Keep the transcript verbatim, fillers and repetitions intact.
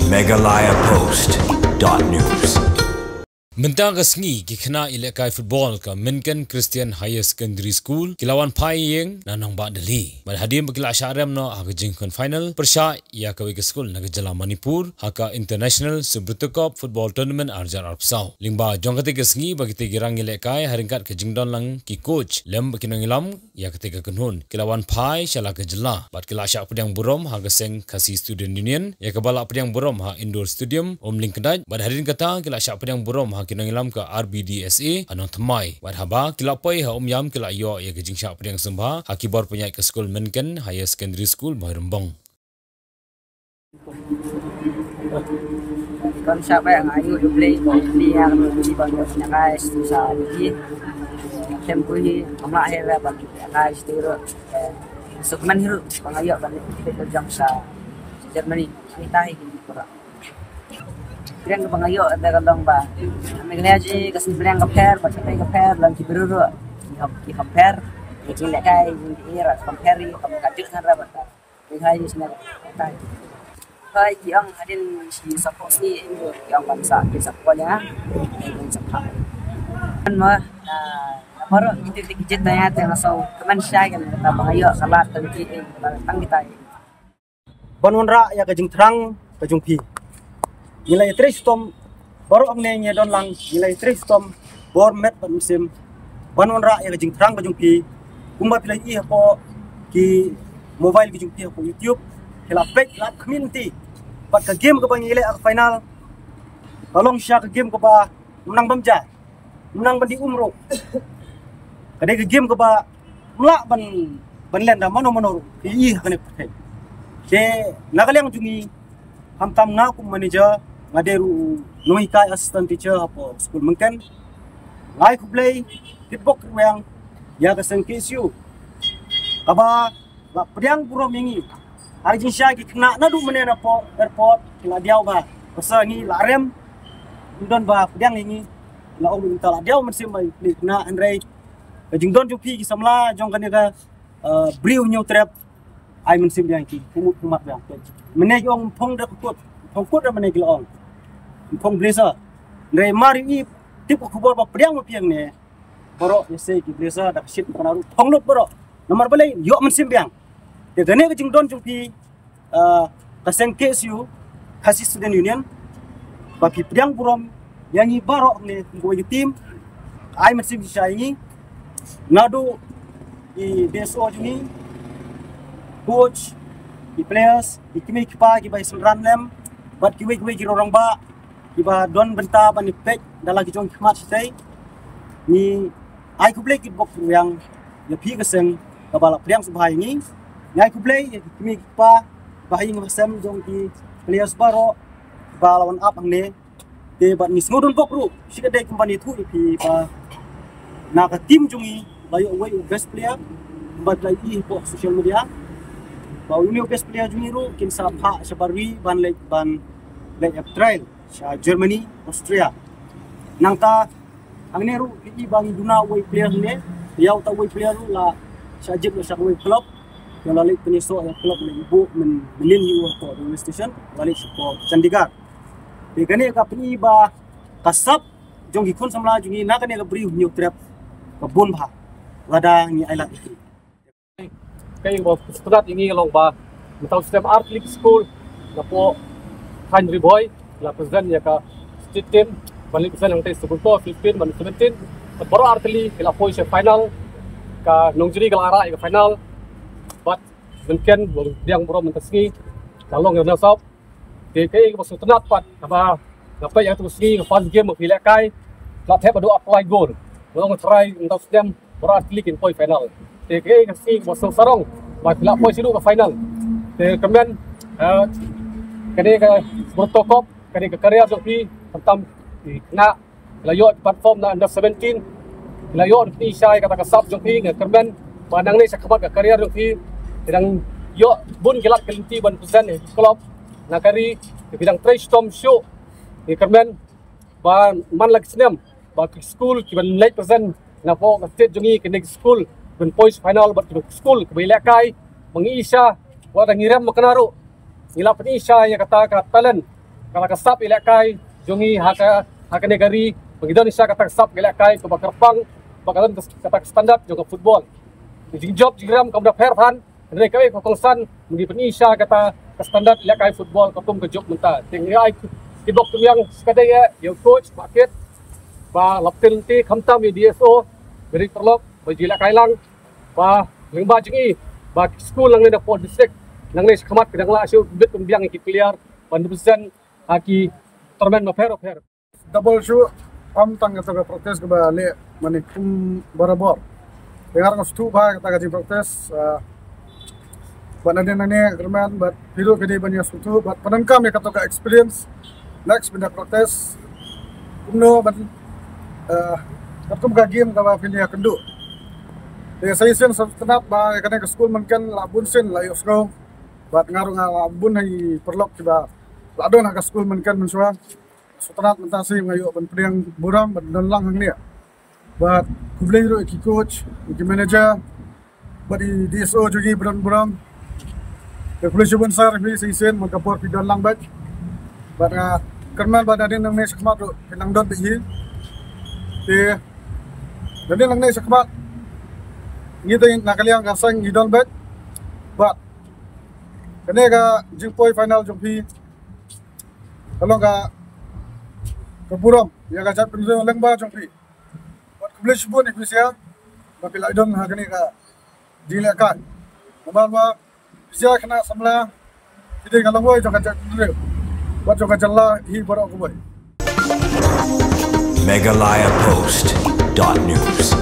Meghalaya Post dot news. Mynta ka sngi ki khynnah ïalehkai football ka Mynken Christian Higher Secondary School ki la wan phai ïing na nongbah Delhi. Bad hadien ba ki la shah rem noh ha ka jingkhun final pyrshah ïa kawei ka skul na ka jylla Manipur ha ka International Subroto Cup Football Tournament ar hajar arphew saw. Lyngba jong kata ka sngi ba kita ki rang ïalehkai ha ryngkat ka jingdon lang ki coach lem bad ki nongïalam ïa kata ka kynhun ki la wan phai sha la ka jylla bad ki la shah pdiang burom ha ka seng Khasi Student Union ïa kaba la pdiang burom ha Indoor Stadium Umlyngkdait bad hadien kata ki la shah pdiang burom ha ki nongïalam ka R B D S A ha Nongthymmai bad haba ki la poi ha Umiam ki la ïoh ïa ka jingshah pdiang sngewbha ha ki bor pynïaid ka skul Mynken Higher Secondary School Bhoirymbong. Kon sa ba nga ayu du play ko ni ya ko ni ba ko na kai stu sa ni. Tem ku ni amla he ba ba kai stu ro. Sukman hiru pang ayo ba ni ko jam sa Germany. Kita hi ni ko. Breng ka bang ayo da ka long ba. Ame kene ji ka si breng ka pher ba ka pher lang ki bru ro. Ki compare. Ki le kai ni ra compare ni ka ka jut kan ra ba. Hai, hai, ki ong hadin shi support ni, ki ong ban sa, ki support ya. Ban support. Kan ma, na, na baroh kita kita kita ya, tengah so, kemen shai kan, kita bang ayo, salat, tang ki, tang kita. Ban wanrah ïa ka jingthrang ka jong phi. Ngi la ïatrei shitom baroh hangne ngi don lang, ngi la ïatrei shitom bor met bad mynsiem ban wanrah ïa ka jingthrang ka jong phi. Kumba phi la ïohi hapoh ki mobile ki jong phi hapoh YouTube, phi la peit la khmih lynti. Bad ka game kaba ngi leh ha ka final ka long shisha ka game kaba mynta bam ja. Mynta ban dih um ruh. Ka dei ka game kaba mlah ban, ban len da mano mano ruh. Ka ïohi ha kane ka pyrthei. Te na ka liang jong ngi, khamtam nga kum manager, nga dei ruh nonghikai assistant teacher hapoh skul Mynken. Nga ai khublei kitbok kitweng ïa ka seng K S U kaba la pdiang burom ïa ngi. Ha ka jingshai ki khynnah naduh mynne napoh airport ki la diaw bha. Basa ngi la rem, don ba pdiang ïa ngi. La ong mynta la diaw mynsiem ba ki khynnah, hynrei ka jingdon jong phi ki samla jong kane ka, eh, Bri u Hynñiewtrep, ai mynsiem biang ki, pynmut pynmat biang. Mynne ki ong phong da kut, phong kut da mynne ki la ong. Phong blazer. Hynrei mar ïohi tip ka khubor ba pdiang ma phi hangne. Baroh ïa se ki blazer da ka shit ka naru phong lut baroh. Namar balei, ïoh mynsiem biang. Te kane ka jingdon jong phi, ah, ka seng K S U, Khasi Student Union, ba phi pdiang burom ïa ngi baroh ne kum kawei ka team. Ai mynsiem shisha ïa ngi. Naduh i D S O jong ngi, coach, i players, i kmie ki kpa kiba ïasynran lem bad kiwei kiwei ki rangbah kiba don bynta ban ïapeit da la ki jong ki khmat shatei. Ngi ai khublei kitbok kitweng ïa phi ka seng kaba la pdiang sngewbha ïa ngi. Ngi ai khublei ïa ki kmie ki kpa ba ha ïing ha sem jong ki players baroh ba la wan ap hangne. Te bad ngi sngewdon bok ruh shi katdei kumba ngi ïathuh ïa phi ba na ka team jong ngi la ïoh uwei u best player kumba la ïohi hapoh social media. Ba une u best player jong ngi ruh kin sa phah shabar ri ban leit ban leit ïa trial sha Germany, Austria. Nangta hangne ruh ngi i ba ngi duna uwei player hangne, ïa uta uwei player ruh la shah jied la sha uwei club. Ïa la leit pynïasoh ïa club leit buh myn, mynnin ïa u hapoh railway station, la leit sha hapoh Chandigarh. Te kane ka pyni ba ka sap jong ki khun samla jong ngi na kane ka Bri u Hynñiewtrep ka bun bha. Lada ngi ailad ïa ki. Kaei ba sngewtynnat ïa ngi ka long ba mynta u snem artylli ki skul napoh thaiñ Ri Bhoi ki la present ïa ka state team ban leit present hangtei Subroto fifteen bad seventeen. Bad baroh artylli ki la poi sha final, ka Nongjri ka la rah ïa ka final. Bad Mynken ba pdiang burom mynta sngi ka long runners up. Te kaei kaba sngewtynnat pat kaba nga peit ïa katu ka sngi ka first game ba phi lehkai, la thep haduh arphew lai goal. Nga ong trai mynta u snem baroh artylli kin poi final. Te kaei ka sngi kaba sngewsarong ba phi la poi shaduh ka final. Te kyrmen, eh, kane ka Subroto Cup, kane ka career jong phi, khamtam ki khynnah ki la ïoh platform na under seventeen. Ki la ïoh pyni shai kata ka sap jong phi, nga kyrmen ba nangne sha khmat ka career jong phi ki dang ïoh bun ki lad ki lynti ban present ïa ki club na ka ri, ki dang trei shitom shuh. Nga kyrmen ba man la ki snem ba ki skul kiban leit present napoh ka state jong ngi, kine ki skul kiban poi sha final bad kine ki skul kiba ïalehkai ba ngi i sha, wat la ngi rem ma kane ruh ngi la pyni sha ïa kata ka talent kata ka sap ïalehkai jong ngi ha ka, ha kane ka ri, ba ngi don shisha kata ka sap ïalehkai kaba kyrpang, ba ka don kata ka standard jong ka football. Ka jingjop jingrem kam da pher than, hynrei kaei ka kongsan, ngi pyni shisha kata ka standard ïalehkai football ka kum ka juk mynta. Te ngi ai ki bok tyngiang skadei ïa u coach Bah Kit, ba la pynti khamtam ïa D S O, bad paralok, ba ju ïalehkai lang, ba lyngba jong ngi, ba ki skul nangne na four district, nangne shakhmat ki dang lah shuh bit pynbiang ïa ki player ban represent ha ki tournament bapher bapher. Double shuh, ym tang kata ka practice kaba leh mane kum barabor. Te nga ruh nga sngewthuh bha kata ka jingpractice, ah, bad nangne nangne kyrmen bad phi ruh phi dei ban ïa sngewthuh bad pyndonkam ïa kata ka experience. Next ban da practice kumno ban, ah, katkum ka game kaba phin ïa kynduh. Te sa shisien sngewtynnat ba ïa kane ka skul mynken la bun sien la ïohsngew bad nga ruh nga la bun ha ki paralok kiba la don ha ka skul mynken mynshuwa. Sngewtynnat mynta shisien nga ïoh ban pdiang burom ban don lang hangne. Bad khublei ruh ïa ki coach, ïa ki manager, bad i D S O jong ngi ba don burom. Te khublei shibun sir ïa phi sa shisien man ka por phi don lang bad. Bad nga kyrmen ba nadien nangne shakhmat ruh phin nang don bad ngi. Te nadien nangne shakhmat ngi te na ka liang ka seng ngi don bad. Bad kane ka jingpoi final jong phi ka long ka, ka burom ïa ka jaitbynriew lyngba jong phi. Bad khublei shibun ïa phi sha ba phi la don ha kane ka jinglehkai. Namar ba phi sha khynnah samla, phi dei ka longwei jong ka jaitbynriew bad jong ka jylla hi baroh kawei. Meghalaya Post dot news.